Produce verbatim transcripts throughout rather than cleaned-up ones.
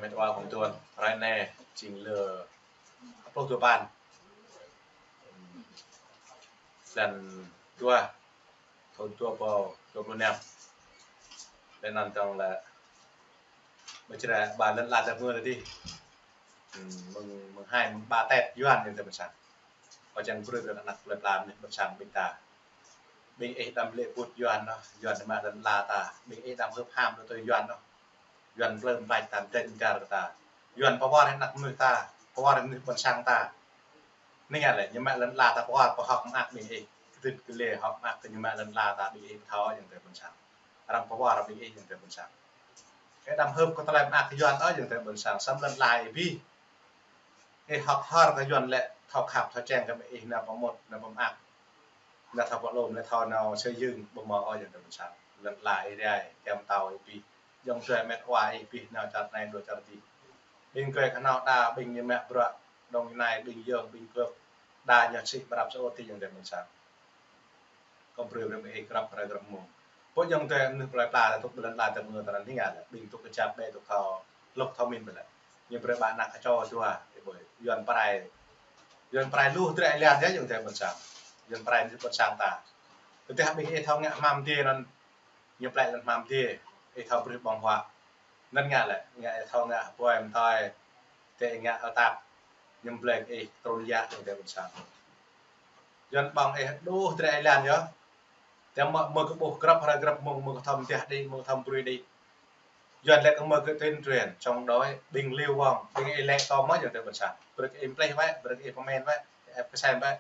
Met wa hong tuan, hrơi anai jing lơ pluh dua păn, blan dua, thun dua rơbâo dua pluh năm. Lĕ anŭn tong lĕ ƀơi čơđai ƀă lŏn ala tơpơngơ̆ tơdơi. Hmm, mơ̆ng, mơ̆ng hai, mơ̆ng ƀă Tết Yuan ñu tơ ƀôn sang. Ƀă čang brơi kơ ană plơi pla mơnuih ƀôn sang ƀing ta. Ƀing ih đăm lĕ put Yuan anŭn, Yuan mă lŏn ala ta. Ƀing ih đăm hưp ham đôč tui Yuan anŭn. Yuan plơ̆ ƀač tam tĕn dar kơ ta. Yuan pơwar hĭ ană mơnuih ta, pơwar hĭ mơnuih ƀôn sang ta. Anai ngă lĕ, ñu mă lŏn ala ta pơwar, pơhŏk mơak ƀing ih. Kơtit kơlê hŏk mơak kơ ñu mă lŏn ala ta ƀing ih pơthâo ayŏng adơi ƀôn sang. Arăng pơwar ƀing ih ayŏng adơi ƀôn sang. Ih đăm hưp kơ tơlơi mơak kơ Yuan ôh ayŏng adơi ƀôn sang, samơ̆ lŏn ala ih abih. Ih hŏk hor kơ Yuan lĕ thâo khăp thâo čeng kơ ƀing ih nao pơmŭt, nao pơmơak. Nao thâo pơlom, nao thâo nao xây dựng ƀu hmâo ôh ayŏng adơi ƀôn sang. Lŏn ala ih rai, kiăng pơtao ih abih. Ayŏng adơi met wa ih abih nao čar anai đôč čar adih. Ƀing gơ̆ kơnao đa, ƀing ñu mă bruă, dŏng anai, ƀing yơ̆ng, ƀing gơ̆ đa ñu sĭ prăp sơot tih ayŏng adơi ƀôn sang. Kâo brơi brơi ih grăp hrơi grăp mông. Pô ayŏng adơi mơnuih plơi pla ta tŭk ƀơi lŏn ala tơpơngơ̆ ta anai ngă lĕ, ƀing tŭk kơjăp ƀĕ tŭk thâo, hlŏk thâo min ƀĕ lĕ. Ñu brơi ƀă ană kơčô dua, ih ƀơi, Yuan prai. Yuan prai lu drơi lăn yơh ayŏng adơi ƀôn sang. Yuan prai mơnuih ƀôn sang ta. Tơdah ƀing ih thâo ngă hmam dê anŭn, ñu plĕ lŏn hmam dê, ih thâo brơi ƀơ̆ng huă. Anŭn ngă lĕ, ngă ih thâo ngă hơbơi mơtơi, tơ ih ngă ơtăp, ñu blĕk ih trŭn yă ayŏng adơi ƀôn sang. Yuan ƀơ̆ng ih đôč drơi lăn yơh. Tơ mơ̆, mơ̆ kơ ƀuh grăp hrơi grăp mông, mơ̆ kơ thâo mơtiah đĭ, mơ̆ kơ thâo brơi đĭ. Yuan lĕ kơ mơ̆ kơ tuyên truyền chống đối, ƀing Liu Wang, ƀing ih lĕ tơm mơ̆ ayŏng adơi ƀôn sang. Brơi kơ ih plĕ wĕ, brơi kơ ih pơmĕn wĕ, ih ĕp kơsem wĕ.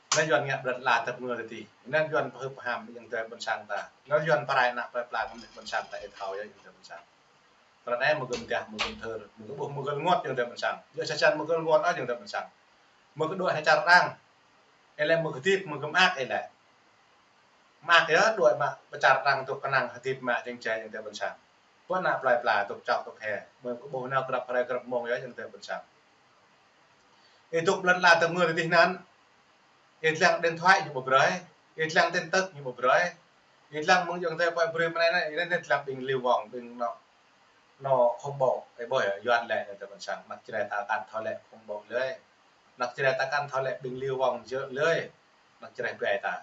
Anai Yuan ngă ƀơi lŏn ala tơpơngơ̆ tơdơi. Anai Yuan pơhưp pơham ayŏng adơi ƀôn sang ta. Anai Yuan prai ană plơi pla mơnuih ƀôn sang ta ih thâo yơh ayŏng adơi ƀôn sang. Tơlơi anai mơ̆ gơ̆ mơtiah, mơ̆ gơ̆ mơthơr, mơ̆ gơ̆ ƀuh mơ̆ gơ̆ rơngot ayŏng adơi ƀôn sang. Yua sa čan mơ̆ gơ̆ rơngot ayŏng adơi ƀôn sang. Mơ̆ gơ̆ đuaĭ hĭ čar arăng. Ih lĕ mơ̆ gơ̆ hơdip, mơ̆ gơ̆ mơak ih lĕ. Mơak yơh, đuaĭ mă pơ čar arăng tŭk kơnang hơdip mă jing jai ayŏng adơi ƀôn sang. Pô ană plơi pla tŭk čŏk tŭk he, mơ̆ kơ ƀuh nao grăp hrơi grăp mông yơh ayŏng adơi ƀôn sang. Ih tŭk ƀơi lŏn ala tơpơngơ̆ tơdơi anŭn. Ih lăng điện thoại ñu ƀu brơi, ih lăng tin tức ñu ƀu brơi. Ih lăng mơ̆ng ayŏng adơi pơai brơi mơ̆ng anai anai, ih lăng ƀing Liu Wang, ƀing anŏ, anŏ khủng bố, ih ƀuh yơh, Yuan lĕ ayŏng adơi ƀôn sang, anăk čơđai ta kăn thâo lĕ khủng bố lơi. Anăk čơđai ta kăn thâo lĕ ƀing Liu Wang jơ̆ lơi. Anăk čơđai ƀai ta.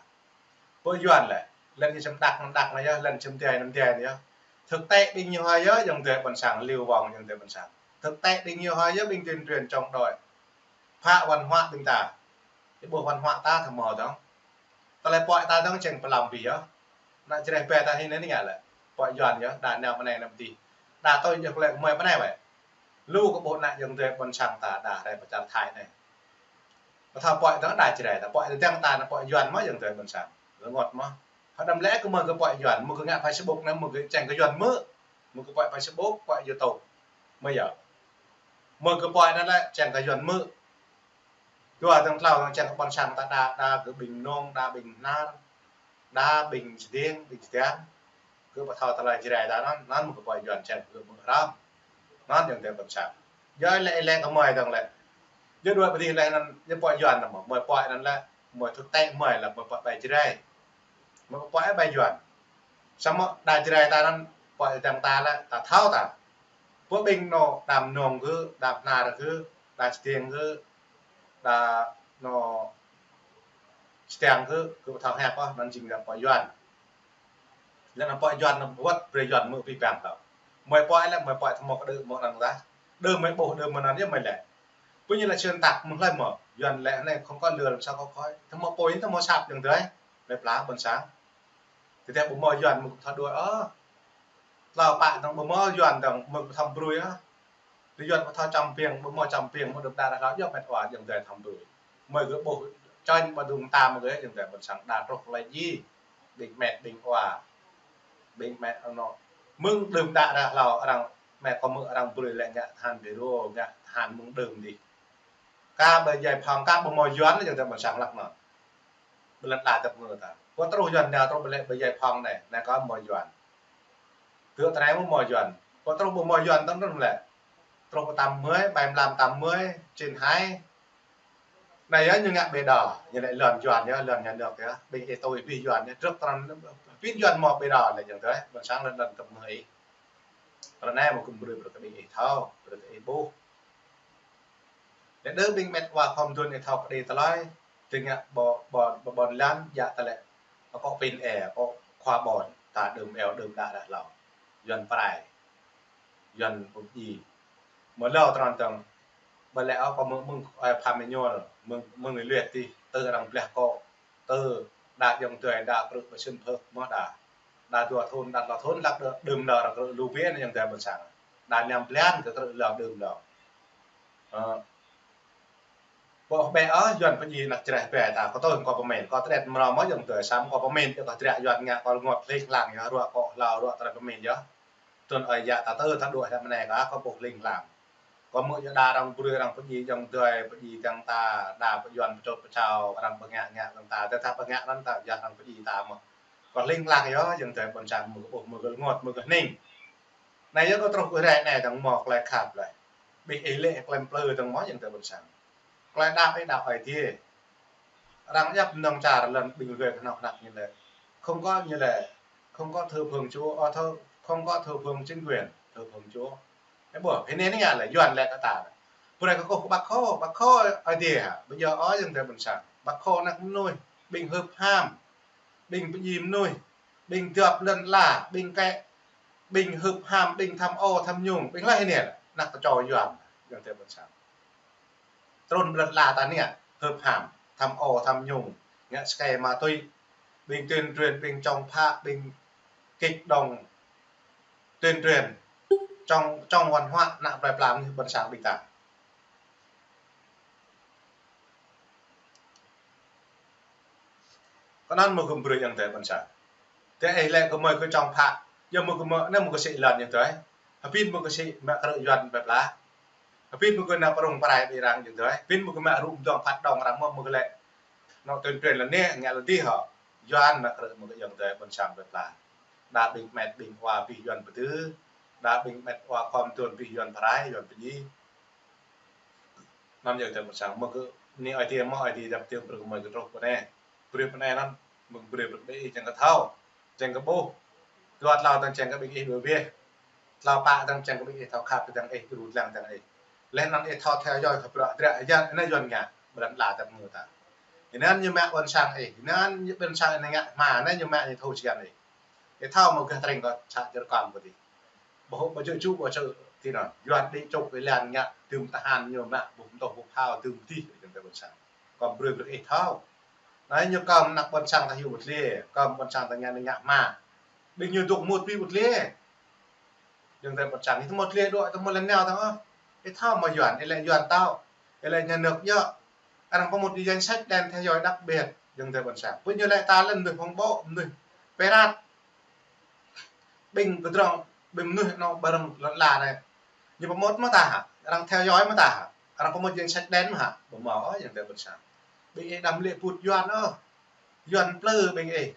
Pô Yuan lĕ, lŏn ñu čăm đăk, năm đăk anai yơh, lŏn čăm dai, năm dai anai yơh. Thực tế ƀing ñu hơi yơh ayŏng adơi ƀôn sang, Liu Wang ayŏng adơi ƀôn sang. Thực tế ƀing ñu hơi yơh ƀing tuyên truyền chống đối. Phá văn hóa ƀing ta. Ih ƀuh văn hóa ta thâo hmâo dơ̆ng. Tơlơi pơai ta dơ̆ng čang pơlăm abih yơh. Anăk čơđai ƀai ta hĭ anai ngă lĕ. Pơai Yuan yơh, đa nao pơ anai nao pơ adih. Đa tui yơh lĕ mơi pơ anai wĕ. Lu kơ ƀuh anăk ayŏng adơi ƀôn sang ta đa rai pơ čar Thái anai. Pơthâo pơai dơ̆ng đa čơđai ta, pơai dơ̆ng ta anŭn pơai Yuan mơ̆ ayŏng adơi ƀôn sang. Rơngot mơ̆. Hơđăm lĕ kơ mơ̆ kơ pơai Yuan, mơ̆ kơ ngă Facebook anai, mơ̆ kơ čang kơ Yuan mơ̆. Mơ̆ kơ pơai Facebook, pơai YouTube. Mơ̆ yơh. Mơ̆ kơ pơai anŭn lĕ čang kơ Yuan mơ̆. Dua dơ̆ng tlâo dơ̆ng čang kơ ƀôn sang ta đa, đa kơ ƀing nông, đa ƀing hnar, đa ƀing čơdeng, ƀing čơdeng. Kơ pơthâo tơlơi čơđai ta anŭn, anŭn mơ̆ kơ pơai Yuan čang kơ mơ̆ hrăm. Anŭn ayŏng adơi ƀôn sang. Yơh lĕ, lĕ kơ mơi dơ̆ng lĕ. Yơh đuaĭ pơ adih lĕ anŭn, yơh pơai Yuan anŭn mơ̆, mơi pơai anŭn lĕ, mơi thực tế mơi lĕ mơi pơai ƀai čơđai. Mơi pơai ƀai Yuan. Samơ̆ đa čơđai ta anŭn pơai dơ̆ng ta lĕ, ta thâo ta. Pô ƀing anŏ đam nông kơ, đam hnar kơ, đa čơdeng kơ, đa anŏ čơdeng kơ, kơ pơthâo hiăp ôh, anŭn jing lĕ pơai Yuan. Lĕ anŭn pơai Yuan anŭn wơ̆t brơi Yuan mơ̆ abih bang ta. Mơi pơai lĕ, mơi pơai thâo mơ̆ kơ đơ mơ̆ anŭn ta. Đơ mơi ƀuh, đơ mơi anŭn yơh mơi lĕ. Pô ñu lĕ xuyên tạc mơ̆ng hlơi mơ̆. Yuan lĕ anai không có lừa làm sao có khói. Thâo mơ̆ pô ñu thâo mơ̆ sap ayŏng adơi. Lĕ pla ƀôn sang. Tơdah ƀu hmâo Yuan mơ̆ kơ pơthâo đuaĭ ôh. Tlâo pă dơ̆ng ƀu hmâo Yuan dơ̆ng mơ̆ kơ pơthâo brơi ôh. Tơ Yuan pơthâo čăm piêng, ƀu hmâo čăm piêng mơ̆ đơ̆m đă ră hlâo yơh met wa ayŏng adơi thâo brơi. Mơi kơ ƀuh čơñ ƀu dŭng tam mơ̆ kơ ayŏng adơi ƀôn sang đa truh lĕ djai. Ƀing met, ƀing wa. Ƀing met anŏ. Mơ̆ng đơ̆m đă ră hlâo arăng met kơ mơ̆ arăng brơi lĕ ngă tơhan Pơdrô, ngă tơhan mơ̆ng đơ̆m dih. Kơ ƀơi Giải Phóng, kơ ƀu hmâo Yuan ayŏng adơi ƀôn sang hlăk anŭn. Ƀơi lŏn ala tơpơngơ̆ ta. Pô truh Yuan nao truh ƀơi lĕ ƀơi Giải Phóng anai, anai kơ hmâo Yuan. Tơ tơnai mơ̆ hmâo Yuan. Pô truh ƀu hmâo Yuan tơ̆n tơ̆n lĕ. Truh pơ tám mươi, bảy mươi lăm tám mươi, chín hai. Anai yơh ñu ngă bê đỏ, ñu lĕ lŏn Yuan yơh, lŏn nhà nước yơh. Ƀing ih tui abih Yuan yơh, truh tơ̆n pin Yuan hmâo bê đỏ lĕ ayŏng adơi, ƀôn sang lŏn lŏn tơpơngơ̆ ih. Ră anai mơ̆ kơ brơi brơi kơ ƀing ih thâo, brơi kơ ih ƀuh. Lĕ đơ ƀing met wa khom duôn ih thâo pơđĭ tơlơi, tơngia ƀôn, ƀôn, ƀôn lan, djă tơlơi. Akŏ pin e, akŏ khua ƀôn, ta đưm eo, đưm đă đă hlâo. Yuan prai, Yuan pơpji. Mơ̆ hlâo tơnăn tơng, ƀơi lĕ akŏ mơ̆ng, mơ̆ng, ơi, pham êñuôl, mơ̆ng, mơ̆ng ih luyet tih, tơ arăng bleh akŏ, tơ đa ayŏng adơi, đa krư̆ pơsĭn phơk, mơ̆ đa. Đa dua thun, đa tlâo thun, lăk đơ, đưm đă arăng krư̆ lu biên ayŏng adơi ƀôn sang. Đa năm blan kơ krư̆ hlâo đưm đă. Ơ. Ƀô̆ ƀĕ ôh, Yuan pơpji anăk čreh ƀĕ ta, kơ tơl kơ pơmĭn, kơ tret mrâo mơ̆ ayŏng adơi, sam kơ pơmĭn, kơ tret Yuan ngă kơ rơngot hling hlang, yơh, ruă kơ hlâo, ruă tret pơmĭn, yơh. Tơl ơi yă ta tơ ta đuaĭ hă mơnai kơ, kơ ƀuh hling hlang. Kơ mơ̆ yơh đa arăng brơi arăng pơpji ayŏng adơi, pơpji dăng ta, đa pơ Yuan pơčôt pơčao, arăng pơngă ngă dăng ta, tơdah pơngă anŭn ta, yơh arăng pơpji ta mơ̆. Kơ hling hlang yơh, ayŏng adơi ƀôn sang mơ̆ kơ ƀuh, mơ̆ kơ rơngot, mơ̆ kơ hning. Anai yơh kơ truh kơ hrơi anai dăng mơ̆ tơlơi khăp lĕ. Ƀing ih lĕ klem plư dăng mơ̆ ayŏng adơi ƀôn sang. Tơlơi đaŏ ih đaŏ Ơi Adai. Arăng djăp mơnơ̆ng čar lŏn ƀing gơ̆ kơnơ̆ng kơnăk ñu lĕ. Không có ñu lĕ, không có thờ phượng Chúa, ơ, thờ, không có thờ phượng chính quyền, thờ phượng Chúa. Ơ, ƀuh, hơnai anai lĕ Yuan lĕ kơ ta. Pơrai kơ kơ Bác Hồ, Bác Hồ Ơi Adai hă. Bây giờ ơ ayŏng adơi ƀôn sang. Bác Hồ anăk mơnuih, ƀing hưp ham, ƀing pơpji mơnuih, ƀing djŏp lŏn ala, ƀing kĕ, ƀing hưp ham, ƀing tham ô tham nhũng, ƀing laih anai lĕ, anăk tơčô Yuan, ayŏng adơi ƀôn sang. Trŭn lŏn ala ta anai, hưp ham, tham ô tham nhũng, ngă skai ma túy, ƀing tuyên truyền, ƀing chống phá, ƀing kích động, tuyên truyền, chống, chống văn hóa, anăk plơi pla mơnuih ƀôn sang ƀing ta. Kơnăn mơ̆ kơ brơi ayŏng adơi ƀôn sang. Tơ ih lĕ kơ mơi kơ chống phá, yơh mơ̆ kơ mơi, anai mơ̆ kơ sĭ lŏn ayŏng adơi. Hơbĭn mơ̆ kơ sĭ mă krư̆ Yuan plơi pla. Hơbĭn mơ̆ kơ nao pơrŭng pơrai ƀing arăng ayŏng adơi. Hơbĭn mơ̆ kơ mă rŭ mơdơ̆ng phat đŏng arăng mơ̆, mơ̆ kơ lĕ. Nao tuyên truyền lŏn anai, ngă lŏn adih hŏ. Yuan mă krư̆ mơ̆ kơ ayŏng adơi ƀôn sang plơi pla. Đa ƀing met ƀing wa pih Yuan pơdư. Đa ƀing met wa khom duôn pih Yuan pơrai, Yuan pơpji. Anŭn ayŏng adơi ƀôn sang, mơ̆ kơ anai Ơi Adai mơ̆ Ơi Adai djăp tiơm brơi kơ mơi kơ truh pơ anai. Brơi pơ anai anŭn, mơ̆ brơi brơi kơ ih čang kơ thâo, čang kơ ƀuh. Dua tlâo dơ̆ng čang kơ ƀing ih đuaĭ weh. Tlâo pă dơ̆ng čang kơ ƀing ih thâo khăp dơ̆ng ih, djru dlăng dơ̆ng ih. Laih anŭn ih thâo theo dõi kơ bruă dră Yuan, anai Yuan ngă, ƀrăn ala tơpơngư ta. Anŭn ñu mă ƀôn sang ih, anŭn ñu ƀôn sang ih ngă hma, anŭn ñu mă ñu thâo čiăng ih. Ih thâo mơ̆ gah tring kơ čă čơrkăm kơ tih. Ƀu hŏk ƀu čŭ čŭ ƀu čŭ tih anŭn. Yuan đĭ čŭk ih lan ngă, dưm tơhan ñu mă, ƀuh mơtuh ƀuh phao, dưm dih, ayŏng adơi ƀôn sang. Kơ brơi brơi ih thâo. Anai ñu kơm anăk ƀôn sang ta hyu ƀu tli, kơm ƀôn sang ta ngă anai ngă hma. Ƀing ñu dŏ mŭt ƀu tli. Ayŏng adơi ƀôn sang, ih tơ mŭt tli đuaĭ, tơ mŭt lŏn nao tơ̆ng ôh. Ih thâo mơ̆ Yuan, ih lĕ Yuan tao. Ih lĕ nhà nước yơh. Arăng pơmŭt ih danh sách đen theo dõi đặc biệt, ayŏng adơi ƀôn sang. Ƀu ñu lĕ ta lŏn mơnuih phong bạo, mơnuih pirat. Ƀing pơdrŏng, ƀing mơnuih anŏ ƀơi rŏng lŏn ala anai. Ñu pơmŭt mơ̆ ta hă? Arăng theo dõi mơ̆ ta hă? Arăng pơmŭt danh sách đen mơ̆ hă? Ƀu mơ̆ ôh, ayŏng adơi ƀôn sang. Ƀing ih đăm lĕ put Yuan ôh. Yuan plư ƀing ih.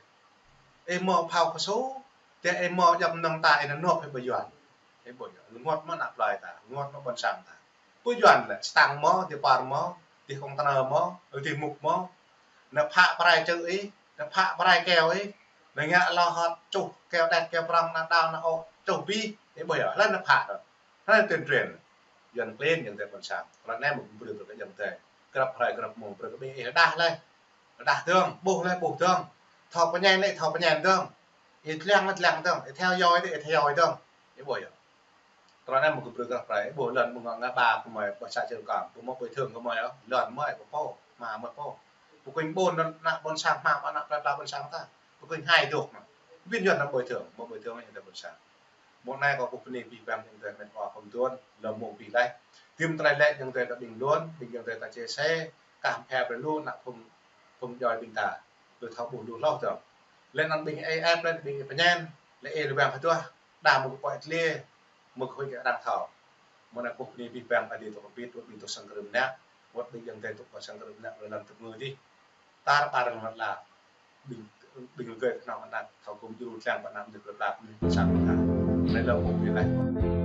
Ih mơ̆ phao kơsu, tơ ih mơ̆ djăp mơnơ̆ng ta ih nao nộp hĭ ƀơi Yuan. Ih ƀuh yơh, rơngot mơ̆ anăk plơi ta, rơngot mơ̆ ƀôn sang ta. Pơ Yuan lĕ, stăng mơ̆, dih par mơ̆, dih container mơ̆, dih mŭk mơ̆. Nao phă pơrai čư̆ ih, nao phă pơrai keo ih, nao ngă lŏ hŏt čuh keo đet keo prŏng nao đao nao ôh, čuh bih, ih ƀuh yơh, hlơi nao phă đôč. Hlơi tuyên truyền. Yuan klin ayŏng adơi ƀôn sang. Ră anai mơ̆ brơi brơi kơ ayŏng adơi. Grăp hrơi grăp mông brơi kơ ƀing ih rơđah laih. Rơđah dơ̆ng, ƀuh laih ƀuh dơ̆ng. Thâo pơñen laih thâo pơñen dơ̆ng. Ih dlăng laih dlăng dơ̆ng, ih theo dõi laih ih theo dõi dơ̆ng. Ih ƀuh yơh. Ră anai mơ̆ kơ brơi grăp hrơi, ih ƀuh lŏn mơ̆ ngă ba kơ mơi, ƀuh sa čơr kơm, ƀuh mơ̆ bồi thường kơ mơi ôh, lŏn mơi pô pô, hma mơi pô. Pơkŭn ƀôn anăk ƀôn sang hma, anăk plơi pla ƀôn sang ta. Pơkŭn hai dŏ mơ̆. Ƀing Yuan anăk bồi thường, mơ̆ bồi thường anăk ƀôn sang. Mơ̆ anai kâo kơkuh bơni abih bang ayŏng adơi met wa khom duôn, lơ̆m mơ̆ng abih laih. Tơm tơlơi lĕ ayŏng adơi ta ƀing lŏn, ƀing ayŏng adơi ta chia sẻ, kah phe brơi lu anăk phung, phung djuai ƀing ta. Lu thâo ƀuh lu hloh dơ̆ng. Laih anŭn ƀing ih ĕp, laih ƀing ih pơñen, laih ih lĕ wang hơduah, đa mơ̆ kơ pơ̆k tli, mơ̆ kơ huĭ kơ arăng thâo. Mơ̆ anai kơkuh bơni abih bang Ơi Adai tŭ kơ ƀing, wơ̆t ƀing tŭ sang krư̆ mơnă, wơ̆t ƀing ayŏng adơi tŭ kơ sang krư̆ mơnă, laih anŭn tŭ mơ̆ dih. Tar ƀar lŏn ala, ƀing, ƀing gơ̆ kơnơ̆ng anăk, thâo gum djru dlăng ƀơi anăk mơnuih plơi pla mơnuih sang ta. Anai lơ̆m mơ̆ng abih laih.